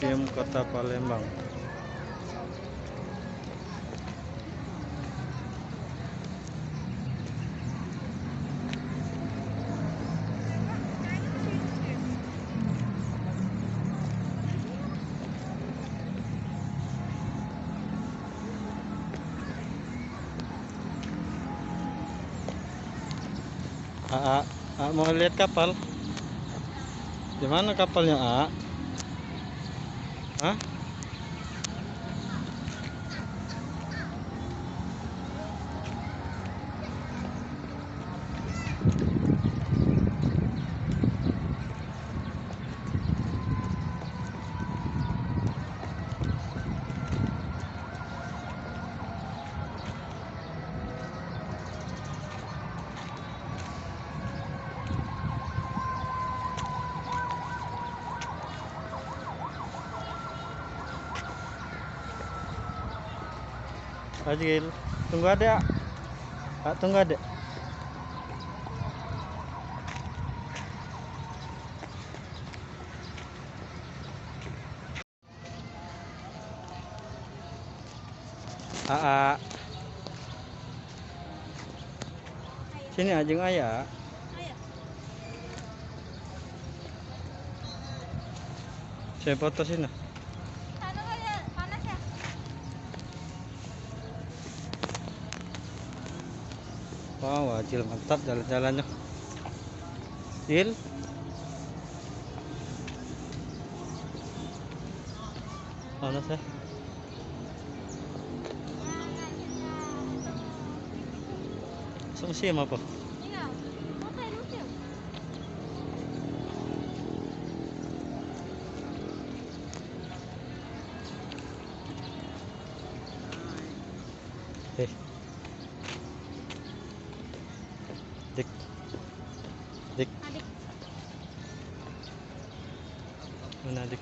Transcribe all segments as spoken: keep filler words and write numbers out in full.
Museum Kota Palembang. Aa, Aa mau lihat kapal? Di mana kapalnya, Aa? Hah? Ajil, tunggu adek, Ak. Ak, tunggu adek. Aa. Sini, Ajeng, ayah. Saya foto sini. Wah, Ajil mantap jalan-jalannyo. Jil. Panas ya. Sok musim apa? Eh. Dik. Dik. Adik. Mana, Dik?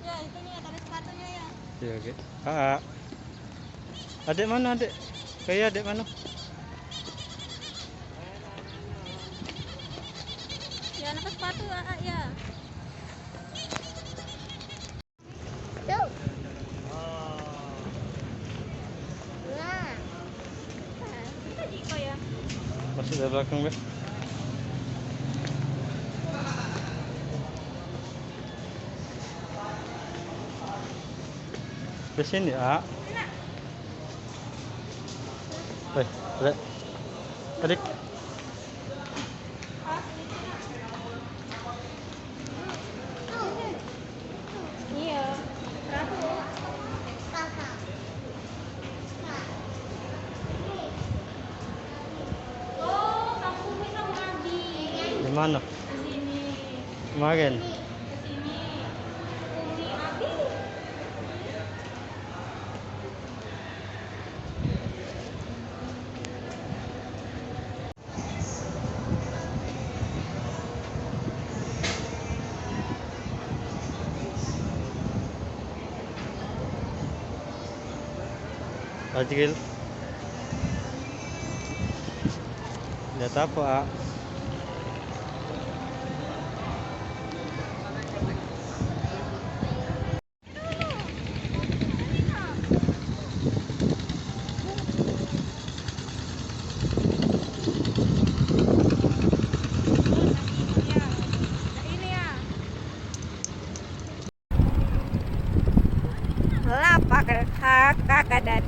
Ya, itu nih, ada sepatunya ya. Iya, oke. Aa. Adek mana, Adek? Kayak adek mana? Ya, napa sepatu, Aa, ya? Tuh. Nah. Masuk dari belakang, Beb. Ke sini, Ak. Weh, Dek. Adik. Iya. Di mana? Kemarin. Ajril. Lihat apa, Ak? Lah, pakai kakak dan.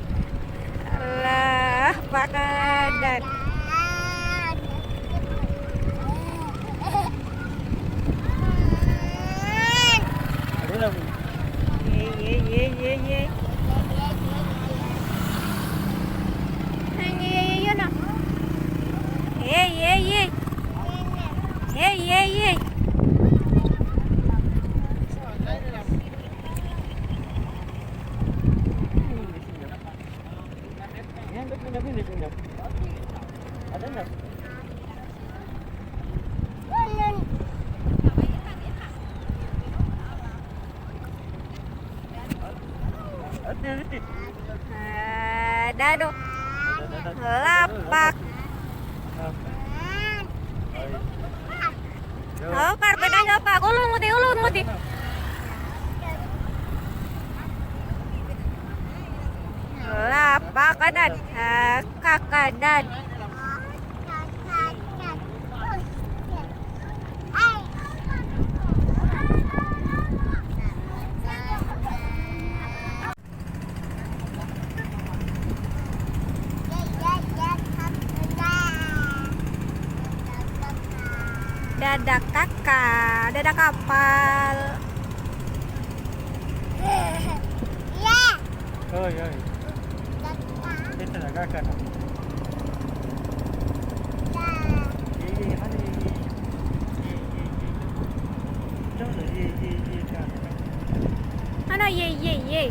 Lah, pakai dan. Ye, ye, ye, ye, ye. Ye, ye, ye, ye, no. Ye, ye, ye. Ye, ye, ye. Ada nggak? Ada, ada. Dado. Lapak. Oh, karpet aja, Pak. Ulun muti, ulun muti. Lapak kanan. Ah, kakanan. Dadah kakak, dadah kapal. Iya. Oi, oi. Kakak. Kita dah kakak. Iya. Ye, ye, mana ye, ye? Ye, ye, ye, ye. Mana ye, ye, ye?